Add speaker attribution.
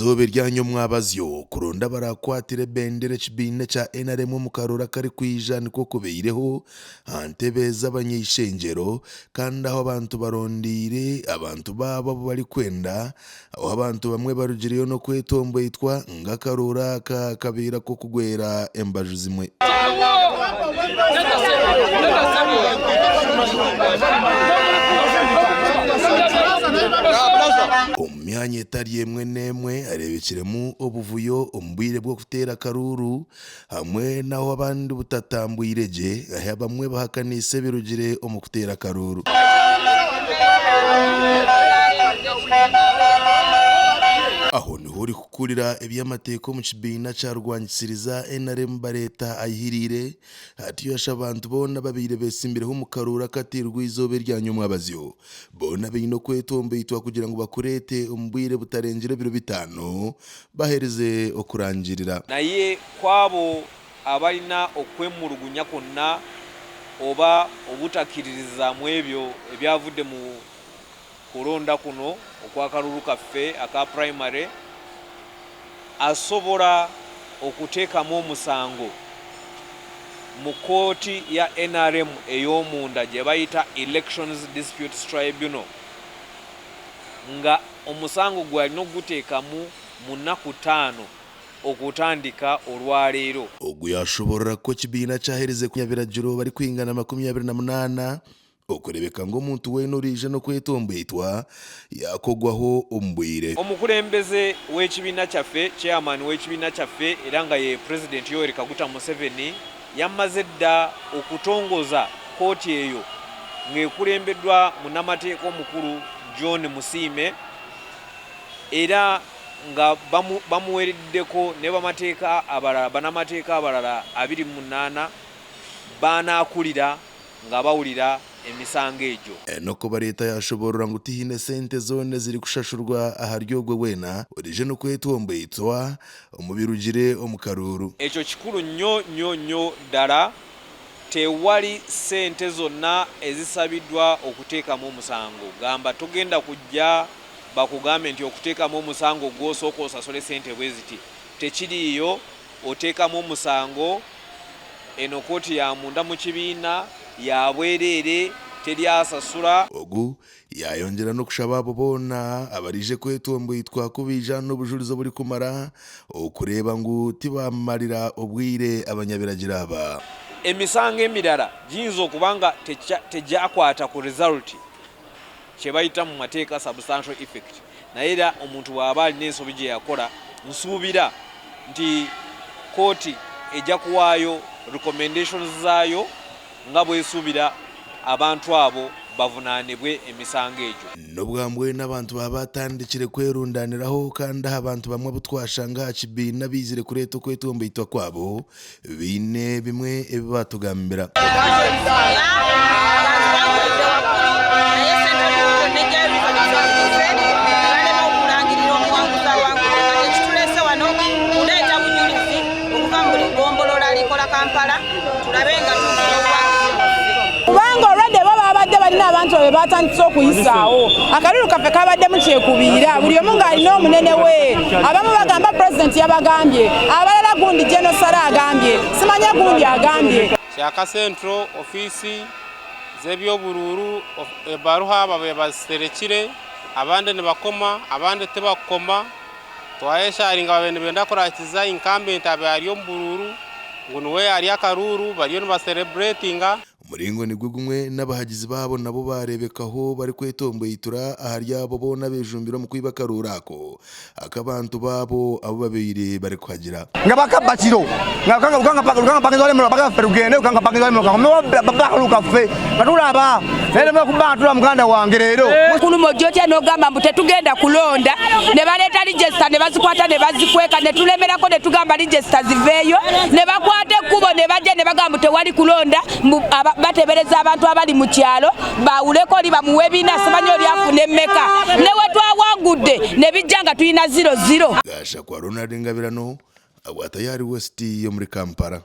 Speaker 1: Eizooba erya nyomwabazyo, kuronda abarakwatire ebendera ekibiina ekya nrm omu karooro akarikwija nikwo kubaireho aha ntebe z'abanyeishengyero kandi ahu abantu barondeire abantu baabo abu barikwenda ahu abantu bamwe barugireyo n'okwetomboitwa ngu akarooro aka kabaire ak'okugwera embaju zimwe. Omu myanya etari emwe n'emwe hareebekiremu obuvuyo omu bwire bw'okuteera akaruuru hamwe n'ahu abandi butatambwire gye ahu abamwe bahakaniise ebirugire omu kuteera akaruuru. Aho niho orikukurira eby'amateeka omu kibiina kya rwangisiiriza NRM Bareeta ayihiriire atyo yashaba abantu boona ababaire besimbireho omu karuuru akateirwe eizooba erya nyomwabazyo Boona baine okwetomboitwa kugira ngu bakureete omu bwire butarengire ebiro bitaano baherize okurangirira.
Speaker 2: Naye ku abo abalina okwemulugunya kwonna oba obutakiririza mwebyo ebyavudde mu kulonda kuno okw'akalulu kaffe aka primary, asobola okuteekamu omusango mu kkooti ya nrm ey'omunda gyebayita Elections Disputes Tribunal nga omusango gwe alina okuguteekamu mu nnaku ttaano okutandika olwaleero.
Speaker 1: Ogu yashoborora ku ekibiina kyaherize kunyabiragiro barikwingana 28 Okureebeka ngu omuntu weena oraija n'okwetomboitwa yaakogwaho omu bwire.
Speaker 2: Omukulembeze w'ekibiina kyaffe, Chairman w'ekibiina kyaffe era nga ye President Yoweri Kaguta Museveni yamaze dda okutongoza kkooti eyo ng'ekulembeddwa munnamateeka omukulu John Musiime era nga bamuwereddeko ne bamateeka abalala banamateeka abalala 28 baanaakulira nga bawulira emisango egyo.
Speaker 1: Enock Bareta yashoboorora ngu tihaine sente zoona ezirikushashurwa ahari ogwe weena oraije n'okwetomboitwa omu birugire omu karuuru.
Speaker 2: Ekyo kikuru nnyo nnyo nnyo ddala. Tewali sente zonna ezisabiddwa okuteekamu omusango. Gamba togenda kujja bakugambe nti okuteekamu omusango gwo sooka osasule sente bweziti. Tekiriiyo. Oteekamu omusango. Eno kooti ya munda mu kibiina, ya bwereere, teri asasura.
Speaker 1: Ogu yaayongyera n'okushaba abo boona abaraije kwetomboitwa ku baija n'obujurizi oburikumara okureeba ngu tibamarira obwire abanyabiragiro aba.
Speaker 2: Emisango emirara giyinza okuba nga tegyakwata ku result kyebayita mu mateeka substantial effect naye era omuntu bwaba alina ensobi gyeyakola nsuubira nti kooti ejja kuwaayo recommendations zaayo nga bwesuubira abantu abo bavunaanibwe emisango egyo.
Speaker 1: N'obwa mbwenu abantu baaba batandikire kwerundaniraho kandi aha bantu bamwe abu twashanga aha kibiina baizire kureeta okwetomboitwa kwabo Baine bimwe ebi baatugambira.
Speaker 3: Kubanga already bo babadde balina abantu babe batandise okuyisaawo akalulu kaffe kabaddemu kyekubiira buli omu ng'alina omunene we abamu bagamba pulezidenti yabagambye abalala gundi genosala agambye simanya gundi agambye.
Speaker 4: Kyaka Central ofiisi z'eby'oburuuru ebaruha babaire baziterekire abandi nibakoma abandi tibakukoma twayesharinga babaire nibenda kurakiza incumbent abaire ari omu buruuru ngu niwe yaarya akaruuru bariyo nibasereburetinga.
Speaker 1: Omuringo nigwo gumwe n'abahagizi baabo nabo baareebekaho barikwetomboitura ahari abo boona abeejumbire omu kwiba akaruuru ako ak'abantu baabo abu babaire barikuhagira.
Speaker 5: Nga bakabba kiro nga Lukanga apakinze wali emotoka paka ffe tugende Lukanga apakinze wali emotoka komewo babbe akalulu kaffe nga tulaba naye nemala kubba nga tulaba muganda wange leero.
Speaker 3: Kuluma ojja otya n'ogamba mbu tetugenda kulonda ne baleeta lijesita ne bazikwata ne bazikweka ne tulemerako ne tugamba lijesita ziveeyo ne bakwata ekkubo ne bajja ne bagamba mbu tewali kulonda mbu bateebereza abantu abali mu kyalo baawuleko oli bamuwe bina simanyi oli afuna emmeka ne we twawangudde ne bijja nga tulina ziro ziro.
Speaker 1: Gashakwa Ronald Ngabirano, Abwatayari West y'omuri Kampala.